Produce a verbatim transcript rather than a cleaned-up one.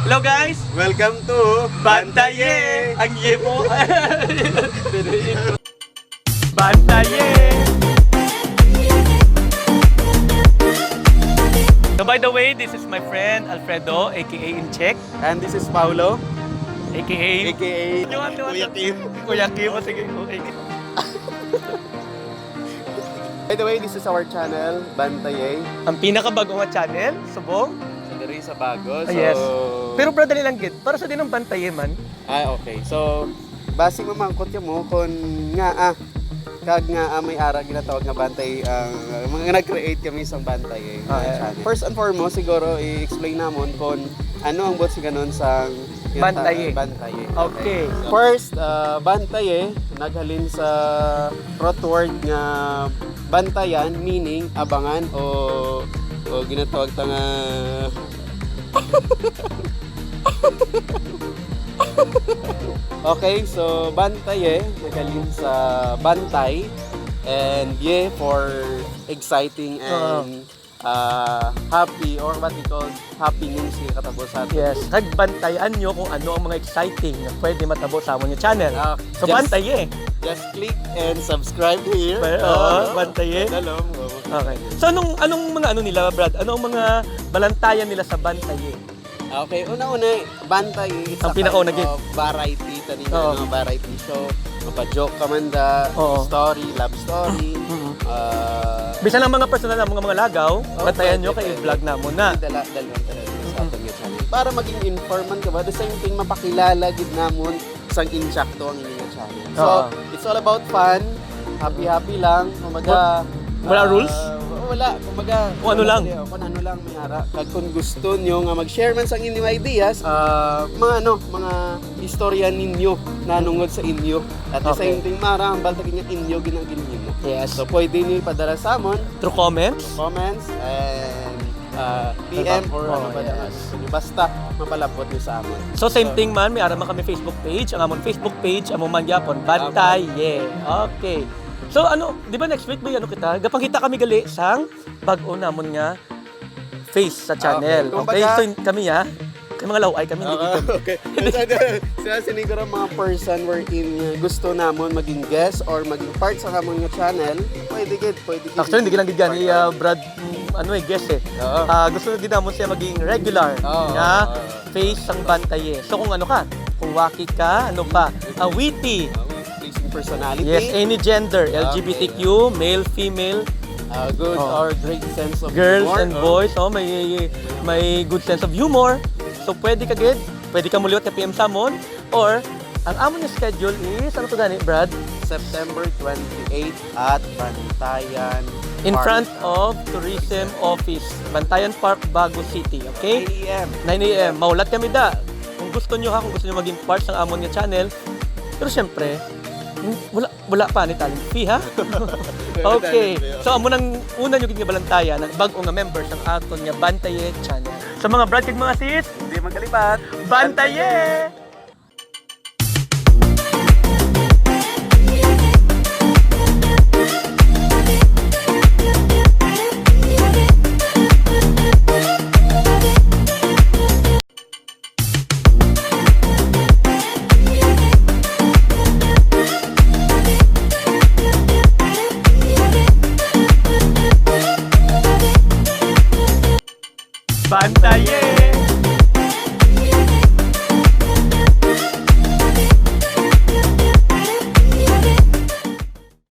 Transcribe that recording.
Hello guys! Welcome to Bantaye! Ang ye mo! Bantaye! So by the way, this is my friend Alfredo, A K A Incheck. And this is Paulo, A K A A K A Kuya Kim. Kuya Kim, oh, sige, okay. By the way, this is our channel, Bantaye. Ang pinakabago nga channel, subong? Sa diri sa bago. Ah, so yes. Pero brad, dali lang gid. Para sa dinang Bantaye man. Ah, okay. So, basi mamangkot kamo kung nga, ah, kag nga, ah, may ara ginatawag nga Bantay, ang mga nag-create kami sang Bantaye, eh, Ah, nga yeah. channel. First and foremost, siguro i-explain namon kung ano ang buot silingon sang Bantaye. Bantaye. Okay. Okay. So, first, ah, Bantaye, naghalin sa root word nga bantayan, meaning abangan o, o ginatawag ta nga Okay, so Bantaye, naghalin sa bantay, and ye for exciting Oo. and, ah, happy, or what we call happenings nga katabo sa aton. Yes, kag bantayan nyo kung ano ang mga exciting nga pwede matabo sa amon nga channel. Ah, So, just Bantaye. Just click and subscribe here. Ba-, oo, Ah, Bantaye. Dalom, oo. Okay. So, anong, anong mga ano nila, Brad? Ano ang mga balantayan nila sa Bantaye? Ah, okay, una-una, Bantaye, it's Ang a pinakauna, kind gid. of variety, tanin Oo. ano, variety show. Mapa-joke ka man da, Oo. story, love story. Mm-mm. Ah, Bisan ang mga personal na mga, mga lagaw, Oh, bantayan pwede, nyo kay pwede. i-vlog namon na. Dala-, dalhon talaga sa Mm-mm. aton nga channel. Para maging informed ka ba? The same thing, mapakilala gid namon sang insakto ang inyong channel. So, Oo. it's all about fun. Happy-happy lang. Kumbaga, Wa-, wala ah, rules? Wala. Kumbaga, Kung ano wala lang. Kung ano lang may ara. Kag kung gusto nyo nga mag-share man sang inyong ideas, ah, mga ano, mga istorya ninyo nanungod sa inyo. At the Okay. same thing, mara, ang balta niya inyo ginang ginhimo. Yes. So, pwede nyo ipadala sa amon. Through comments? Comments and, ah, P M or ano ba Oh, na yes. Basta, mapalabot nyo sa amon. So, same So, thing man, may ara man kami Facebook page. Ang amon Facebook page, amo man gyapon, Bantaye. Bantaye. Okay. So, ano, di ba next week may ano kita? Gapangita kami gali sang bag-o namon nga face sa channel. Okay. Okay, Kumbaga, so, kami, ah, kay mga laway kami, hindi Oo, kami. Okay. Sa, sa, sa siguro mga person wherein, uh, gusto namon maging guest or maging part sa amon nga channel, pwede gid, pwede gid Actually, hindi maging lang gid gani, part ah, of Brad, mm, ano eh, guest eh. Oo. Ah, gusto gid namon siya maging regular Oo, nga oo, oo. face sang Bantaye. So, kung ano ka, kung wacky ka, ano pa, ah, witty, Oo, pleasing personality. Yes, any gender, Okay. L G B T Q, male, female, Ah, good Oh. or great sense of Girls humor, and oh. boys, oh, may, may good sense of humor. So, pwede ka gid, pwede ka muliwat ka P M sa amon, or ang amon nga schedule is, ano to gani, Brad? September twenty-eight at Bantayan In Park. front of Tourism Office, Bantayan Park, Bago City, okay? Nine A M. Nine A M. Mahulat kami da. Kung gusto nyo ha, kung gusto nyo maging part sa amon nga channel. Pero syempre, wala, wala pa ni talent fee, ha? Wala Okay. talent fee, oh. So, amo nang una nyo gid nga balantayan, ang bag-o nga member sang aton nga Bantaye channel. Sa mga brad kag mga sis, Hindi magkalipat. Bantaye!